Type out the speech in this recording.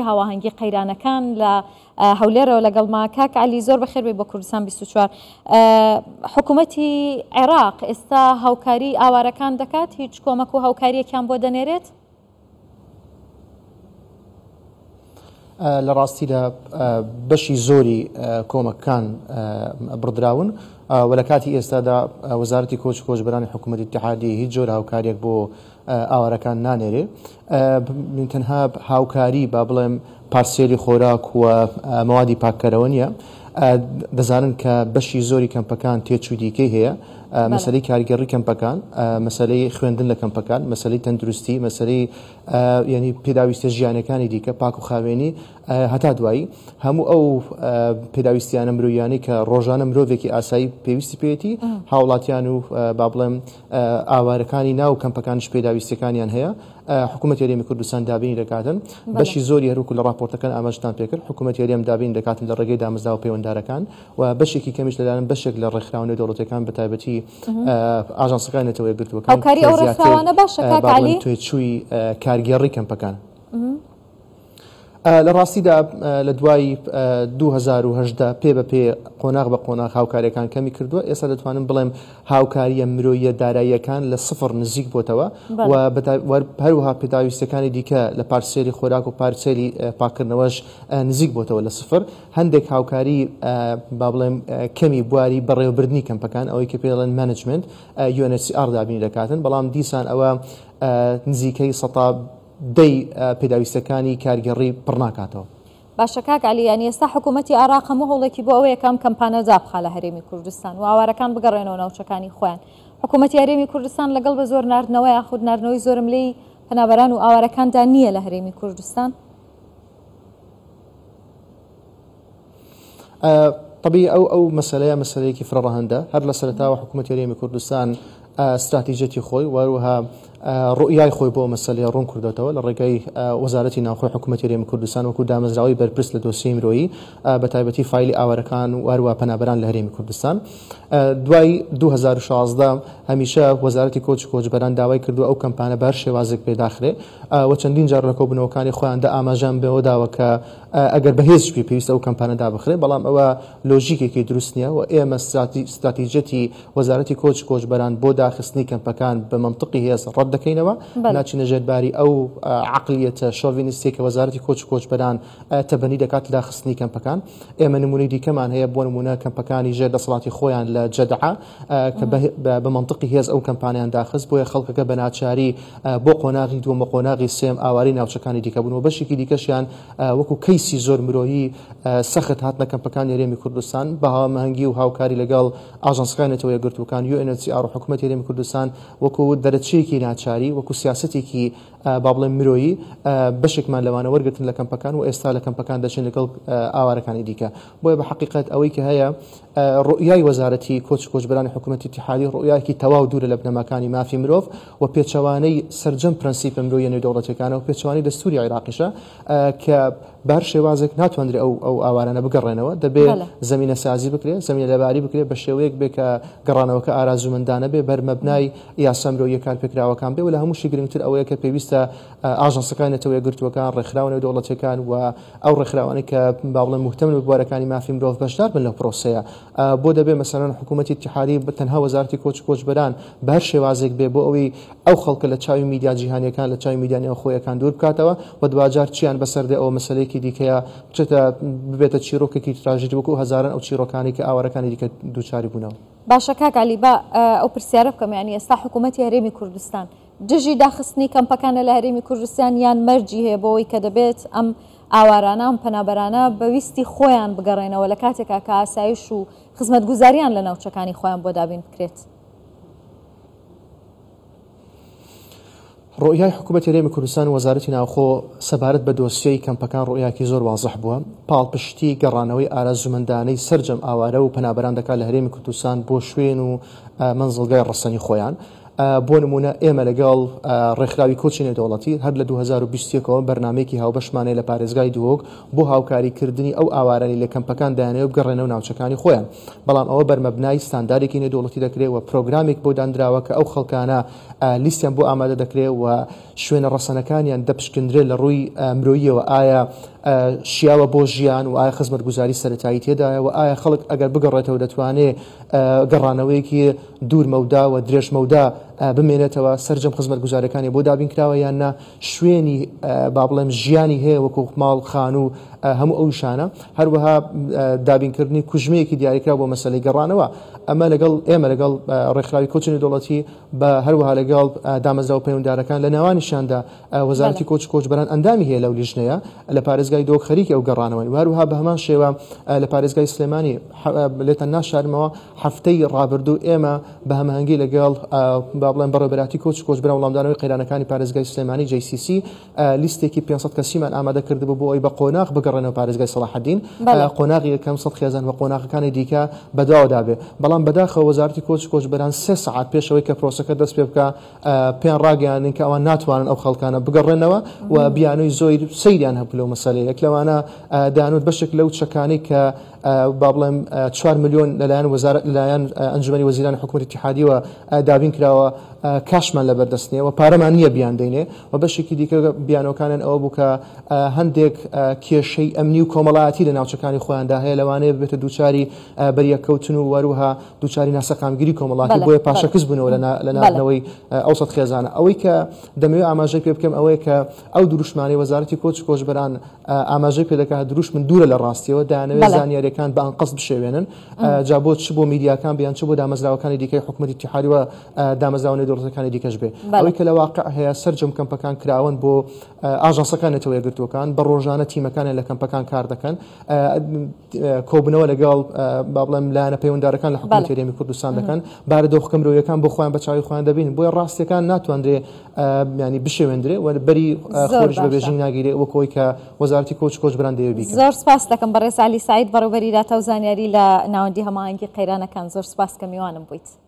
هاواهەنگی قەیرانەکان لە هەولێرەوە لەگەڵما. کاک عەلی زۆر بەخێر بێی بۆ کوردستان 24. حکوومەتی عێراق ئێستا هاوکاری ئاوارەکان دەکات؟ هیچ کۆمەک و هاوکاریەکیان بۆ دەنێرێت؟ لە ڕاستیدا بەشی زۆری کۆمەکان بڕدراون و لە کاتی ئێستادا وەزارەتی کۆچ کۆچبەرانی حکوومەتی اتحادی هیچ جۆر هاوکاریەک بۆ ئاوارەکان نانێرێ تەنها هاوکاری با بڵێم پارسێلی خۆراک و مەوادی پاککەرەوە نییە. دەزانن کە بەشی زۆری کەمپەکان تێچوو دیکەی هەیە، مەسەلەی کارگێڕی کەمپەکان، مەسەلەی خوێندن لە کەمپەکان، مەسەلەی تەندروستی، مەسەلەی یعنی پێداویستە ژیانەکانی دیکە، پاک و خاوێنی هەتا دوایی، هەموو ئەو پێداویستیانە مرۆیانەی کە ڕۆژانە مرۆڤێکی ئاسایی پێویستی پێیەتی، هاوڵاتیان و با بڵێم ئاوارەکانی ناو کەمپەکانیش پێداویستیەکانیان هەیە، حکوومەتی هەرێمی کوردستان دابینی دەکاتن. بەشی زۆری هەروەکو لە ڕاپۆرتەکان ئاماژەتان پێکرد، حکوومەتی هەرێم دابین دەکاتن لە ڕێگەی دامەزراوە پەیوەنددارەکان و بەشێکی کەمیش لەلایەن بەشێک لە ڕێکخراوە نێودەوڵەتیەکان بە تایبەتی ئاژانسەکانی نەتەوە یەکگرتووەکان هاوکاری ئەو ڕێکخراوانە باشە کاک عەلی؟ توێچووی کارگێڕی کەمپەکان. لە ڕاستیدا لە دوای 2018 پێ بە پێ قۆناغ بە قۆناغ هاوکاریەکان کەمی کردووە. ئێستا دەتوانم بڵێم هاوکاریە مرۆییە داراییەکان لە سفر نزیک بۆتەوە و هەروەها پێداویستەکانی دیکە لە پارسێلی خۆراک و پارسێلی پاکردنەوەش نزیک بۆتەوە لە سفر. هەندێک هاوکاری با بڵێم کەمی بواری بەڕێوەبردنی کەمپەکان، ئەوەی کە پێ دەڵێن مانجمنت، UNHCR دابینی دەکاتن، بەڵام دیسان ئەوە نزیکەی سەتا دەی پێداویستیەکانی کارگێڕی پڕناکاتەوە. باشە کاک عەلی یانی ئێستا حکوومەتی عێراق هەموو هەوڵێکی بۆ ئەوەیە کە ئەم کەمپانە دابخا لە هەرێمی کوردستان و ئاوارەکان بگەڕێنەوە ناوچەکانی خۆیان. حکوومەتی هەرێمی کوردستان لەگەڵ بە زۆر ناردنەوە یاخود ناردنەوەی زۆرەملێی پەنابەران و ئاوارەکاندا نییە لە هەرێمی کوردستان؟ طبیعی ئەو ئەو مەسەلەیە مەسەلەیەکی فرە ڕەهەندە. هەر لە سەرەتاوە حکوومەتی هەرێمی کوردستان ستراتیژیەتی خۆی و هەروەها ڕوئیای خۆی بۆ مەسەلەیە ڕوون کردوێتەوە لە ڕێگەی وەزارەتی ناوخۆی حکوومەتی هەرێمی کوردستان وەکو دامەزراوەی بەرپرس لە دۆسیەی مرۆیی بە تایبەتی فایلی ئاوارەکان و هەروەها پەنابەران لە هەرێمی کوردستان. دوای 2016 هەمیشە وەزارەتی کۆچ و کۆچبەران داوای کردووە ئەو کەمپانە بە هەر شێوازێک پێداخرێ و چەندین جار لە کۆبوونەوەکانی خۆیاندا ئاماژەیان بەوە داوە کە ئەگەر بەهێزیش بێ پێویستە ئەو کەمپانە دابخرێ، بەڵام ئەوە لۆژیکێکی دروست نییە و ئێمە ستراتیجیەتی وەزارەتی کۆچ و کۆچبەران بۆ داخستنی کەمپەکان بە مەنتقی هێز ڕەت دەکەینەوە، ناچینە ژێر باری ئەو عەقلیەتە شۆڤینیستیە کە وەزارەتی کۆچ و کۆچبەران تەبەنی دەکات لە داخستنی کەمپەکان. ئێمە نمونەی دیکەمان هەیە، بۆ نمونە کەمپەکانی ژێر دەسەڵاتی خۆیان لە جەدعە کە بە مەنتقی هێز ئەو کەمپانیان داخست، بۆیە خەڵکەکە بە ناچاری بۆ قۆناغی دووەم و قۆناغی سێم ئاوارەی ناوچەکانی دیکە بوون و بەشێکی دیکەشیان وەکو کەیسی زۆر مرۆیی سەخت هاتنە کەمپەکانی هەرێمی کوردستان بە هاوامەهەنگی و هاوکاری لەگەڵ ئاژانسەکانی نەتەوە یەکگرتووەکان UNHCR و حکوومەتی هەرێمی کوردستان وەکو دەرەچەیەکی ناچاری وەکو سیاسەتێکی با بڵێم مرۆیی بەشێکمان لەوانە وەرگرتن لە کەمپەکان و ئێستا لە کەمپەکان دەچین لەگەڵ ئاوارەکانی دیکە. بۆیە بە حەقیقەت ئەوەی کە هەیە ڕوئیای وەزارەتی کۆچ و کۆچبەرانی حکوومەتی ئیتیحادی ڕوئیایەکی تەواو دوورە لە بنەماکانی مافی مرۆڤ و پێچەوانەی سەرجەم پرەنسیپە مرۆییە نێودەوڵەتیەکانە و پێچەوانەی دەستووری عێراقیشە کە بە هەر شێوازێک ناتوانرێ ئەو ئەو ئاوارانە بگەڕێنەوە، دەبێ زەمینەسازی بکرێ، زەمینە لەباری بکرێ بە شێوەیەک بێ کە گەڕانەوەکە ئارازوومەندانە بێ، بەرمەبنای یاسا مرۆییە کارپێکراوەکان بێ و لە هەمووشی گرنگتر ئەوەیە کە پێویستە ئاژانسەکانی نەتەوە یەکگرتووەکان، ڕێکخراوە نێودەوڵەتییەکان و ئەو ڕێکخراوانەی کە با بڵێم موهتەمن بە بوارەکانی مافی مرۆڤ بەشدار بن لەو پرۆسەیە. بۆ دەبێ مەسەلەن حکوومەتی ئیتیحادی تەنها وەزارەتی کۆچ و کۆچبەران بە هەر شێوازێک بێ بۆ ئەوەی ئەو خەڵکە لە چاوی میدیا جیهانیەکان، لە چاوی میدیا نێوخۆیەکان دوور بکاتەوە و دواجار چیان بەسەر دێ ئەوە مەسەلەیەکی دیکەیە بچێتە ببێتە چیرۆکێکی تراژیدی وەکو هەزاران ئەو چیرۆکانەی کە ئاوارەکانی دیکە دووچاری بوونەوە. باشە کاک عەلی با ئەو پرسیارە بکەم یانی ئێستا حکوومەتی هەرێمی کوردستان دژی داخستنی کەمپەکانە لە هەرێمی کوردستان یان مەرجی هەیە بۆ ئەوەی کە دەبێت ئەم ئاوارانە ئەم پەنابەرانە بە ویستی خۆیان بگەڕێنەوە لە کاتێکا کە ئاسایش و خزمەتگوزاریان لە ناوچەکانی خۆیان بۆ دابین بکرێت؟ ڕوئیای حکوومەتی هەرێمی کوردستان و وەزارەتی ناوخۆ سەبارەت بە دۆسیەی کەمپەکان ڕوئیاکی زۆر وازح بووە، پاڵپشتی گەڕانەوەی ئارەزوومەندانەی سەرجەم ئاوارە و پەنابەران دەکات لە هەرێمی کوردستان بۆ شوێن و مەنزڵگای ڕەسەنی خۆیان. بۆ نموونە ئێمە لەگەڵ ڕێکخراوی کۆچی نێودەوڵەتی هەر لە 2021 ەوە بەرنامەیەکی هاوبەشمان هەیە لە پارێزگای دهۆک بۆ هاوکاریکردنی ئەو ئاوارانەی لە کەمپەکان دەیانەوێت بگەڕێنەوە ناوچەکانی خۆیان، بەڵام ئەوە بەرمەبنای ستاندارێکی نێودەوڵەتی دەکرێت و پرۆگرامێک بۆ داندراوە کە ئەو خەڵکانە لیستیان بۆ ئامادە دەکرێت و شوێنە ڕەسەنەکانیان دەپشکندرێت لە ڕووی مرۆییەوە ئایا شیاوە بۆ ژیان و ئایا خزمەتگوزاری سەرەتایی تێدایە و ئایا خەڵک ئەگەر بگەڕێتەوە دەتوانێت گەڕانەوەیەکی دوور مەودا و درێژ مەودا بمێنێتەوە، سەرجەم خزمەتگوزاریەکانی بۆ دابین کراوە یان نا، شوێنی با بڵێم ژیانی هەیە وەکو ماڵ، خانوو، هەموو ئەو شانە، هەروەها دابینکردنی کوژمەیەکی دیاریکراو بۆ مەسەلەی گەڕانەوە. ئەمە لەگەڵ ئێمە لەگەڵ ڕێکخراوی کۆچی نێودەوڵەتی بە هەروەها لەگەڵ دامەزراوە پەیوەنددارەکان لە نێوانیشیاندا وەزارەتی کۆچ و کۆچبەران ئەندامی هەیە لەو لیژنەیە لە پارێزگای دهۆک خەریکی ئەو گەڕانەوەن و هەروەها بە هەمان شێوە لە پارێزگای سلێمانی لێتان ناشارمەوە هەفتەی ڕابردوو ئێمە بە هەماهەنگی لەگەڵ با بڵێم بەڕێوەبەرایەتی کۆچ و کۆچبەران وەڵامدانەوەی قەیرانەکانی پارێزگای سلێمانی JCC لیستێکی 500 کەسیمان ئامادە کردبوو بۆ ئەوەی بە قۆناغ بگەڕێنەوە پارێزگای سەڵاحەدین قۆناغی یەکەم 100 خێزان و قۆناغەکانی دیکە بەدواوەدا بێ بەڵام بەداخەوە وەزارەتی کۆچ و کۆچبەران سێ سەعات پێش ئەوەی کە پرۆسەکە دەست پێ بکا پێیان ڕاگەیاندین کە ئەوان ناتوانن ئەو خەڵکانە بگەڕێنەوە و بیانووی زۆر سەیریان هەبوو لەو مەسەلەیە یەک لەوانە دەیانوت بەشێک لەو چەکانەی کە با بڵێم 4 ملیۆن لەلایەن وەزارەت لەلایەن ئەنجومەنی وەزیرانی حکوومەتی ئیتیحادیەوە دابین کراوە کاشمان لەبەردەست نییە و پارەمان نییە بیاندەینێ و بەشێکی دیکە بیانۆکانیان ئەوە بوو کە هەندێک کێشەی ئەمنی و کۆمەڵایەتی لە ناوچەکانی خۆیاندا هەیە لەوانەیە ببێتە دووچاری بەریەککەوتن و وەروها دووچاری ناسەقامگیری کۆمەڵاتی بۆیە پاشەکز بوونەوە لە ناردنەوەی ئەو سەد خێزانە. ئەوەی کە دەمەوێت ئاماژەی پێ بکەم ئەوەیە کە ئەو دروشمانەی وەزارەتی کۆچ و کۆچبەران ئاماژەی پێ دەکات دروشمن دوورە لە ڕاستیەوە، دەیانەوێت زانیاریەکان بە ئەنقەست بشێوێنن، جا بۆ چ بۆ میدیاکان بێ یان چ بۆ دامەزراوەکانی دیکەی حکومەتی ئیتیحادی و دامەزراوە نێودەوڵەتیەکانی دیکەش بێ. ئەوەی کە لە واقع هەیە سەرجەم کەمپەکان کراوەن بۆ ئاژانسەکان نەتەوە یەکگرتووەکان، بە ڕۆژانە تیمەکانیان لە کەمپەکان کار دەکەن، کۆبوونەوە لەگەڵ با بڵێم لایەنە پەیوەنددارەکان لە حکوومەتی هەرێمی کوردستان دەکەن، بارودۆخەکە مرۆیەکان بۆ خۆیان بە چاوی خۆیان دەبینن، بۆیە ڕاستیەکان ناتوانرێ ینی بشێوێندرێ و بەری خۆریش بە بێژنگ ناگیرێ وەک ئەوەی کە وەزارەتی کۆچ و کۆچبەران دەیەوێت بیکەن. زۆر سپاس دەکەم بەڕێز عەلی سەعید بەڕێوبەری داتا و زانیاری لە ناوەندی هەماهەنگی قەیرانەکان، زۆر سپاس کە میوانم بوویت.